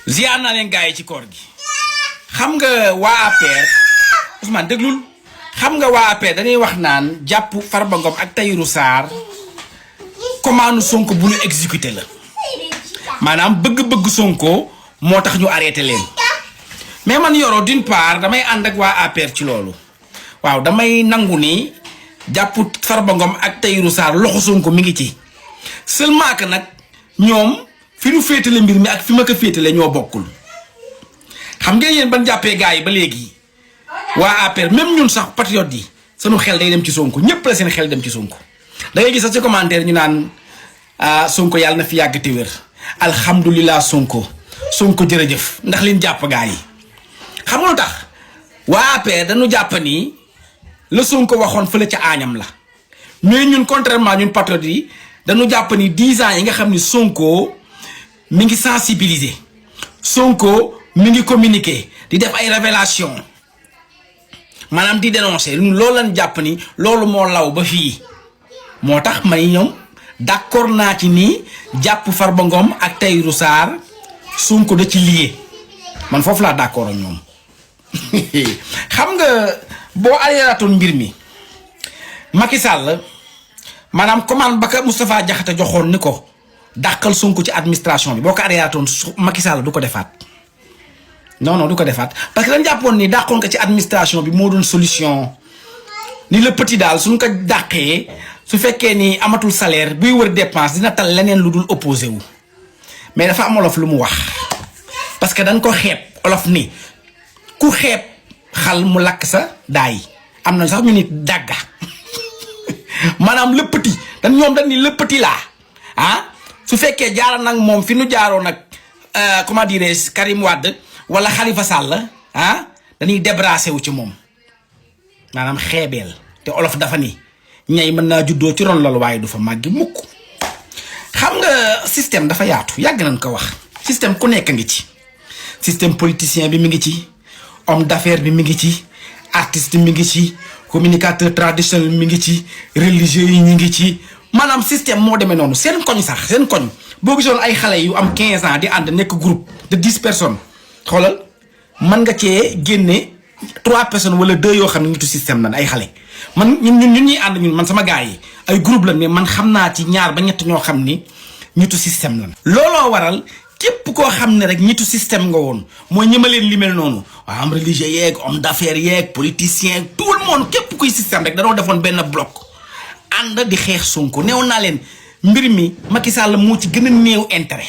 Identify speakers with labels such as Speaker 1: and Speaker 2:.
Speaker 1: ziar naa leen gars yi ci koor gi xam nga waa APR Ousmane déglul xam nga waa APR dañuy wax naan jàpp Farba Ngom ak Tahirou Sarr commande Sonko bu ñu exécuté la maanaam bëgg-bëgg Sonko moo tax ñu arrêté leen mais man Yoro d'une part damay ànd ak waa APR ci loolu waaw damay nangu ni jàpp Farba Ngom ak Tahirou Sarr loxo Sonko mi ngi ci seulement que nag ñoom fi ñu féetale mbir mi ak fi ma ko féetale ñoo bokkul xam ngeen yéen ban jàppee gars yi ba léegi waa APR même ñun sax patriote yi sunu xel day dem ci Sonko ñëpp la seen xel dem ci Sonko da ngay gis sax ci commentaire ñu naan Sonko yàlla na fi yàgg te wér alhamdulilah Sonko jërëjëf ndax liñ jàpp gars yi xam nga lu tax waa APR dañu jàpp ni la Sonko waxoon fële ca aañam la mais ñun contrairement ñun patriote yi dañu jàpp ni 10 ans yi nga xam ni Sonko mi ngi sensibiliser Sonko mi ngi communiquer di def ay révélation maanaam di dénoncer loolu lañ jàpp ni loolu moo law ba fii moo tax may ñoom d'accord naa ci nii jàpp Farba Ngom ak Tahirou Sarr Sonko da ci lié man foofu laa d'accord ak ñoom xam nga boo areeratoon mbir mi Macky Sall maanaam commande ba ka Moustapha Diakhaté joxoon ni ko dàqal Sonko ci administration bi boo ko areeratoon Macky Sall du ko defaat non du ko defaat parce que dañ jàppoon ni dàqoon ko ci administration bi moo doon solution ni le petit daal suñ ko dàqee su fekkee ni amatul salaire buy wër dépense dina tal leneen lu dul opposé wu mais dafa am olof lu mu wax parce que dañ ko xeeb olof ni ku xeeb xal mu lakk sa daay am na sax ñu nit dàgga maanaam le petit ñoom dañ ni le petit laa su fekkee jaara nag moom fi nu jaaroo nag comment dirais Karim Wade wala Khalifa Sall dañuy débarrassé wu ci moom maanaam xeebeel te olof dafa ni ñay mën naa juddoo ci ron loolu waaye du fa màggi mukk xam nga système dafa yaatu yàgg nañ ko wax système ku nekk ngi ci système politicien bi mi ngi ci homme d'affaires bi mi ngi ci artiste mi ngi ci communicateur traditionnel mi ngi ci religieux yi ñu ngi ci maanaam système moo demee noonu seen koñ sax seen koñ boo gisoon ay xale yu am 15 ans di ànd nekk groupe de 10 personnes xoolal mën nga cee génne 3 personnes wala 2 yoo xam ne nitu système lan ay xale man ñun ñuy ànd ñun man sama gars yi ay groupe la mais man xam naa ci 2 ba 3 ñoo xam ni nitu système lan looloo waral képp koo xam ne rek nitu système nga woon mooy ñi ma leen limel noonu waa am religieux yeeg homme d'affaires yeeg politicien tout le monde képp kuy système rek danoo defoon benn bloc ànd di xeex Sonko neewoon naa leen mbir mi Macky Sall moo ci gën a néew intérêt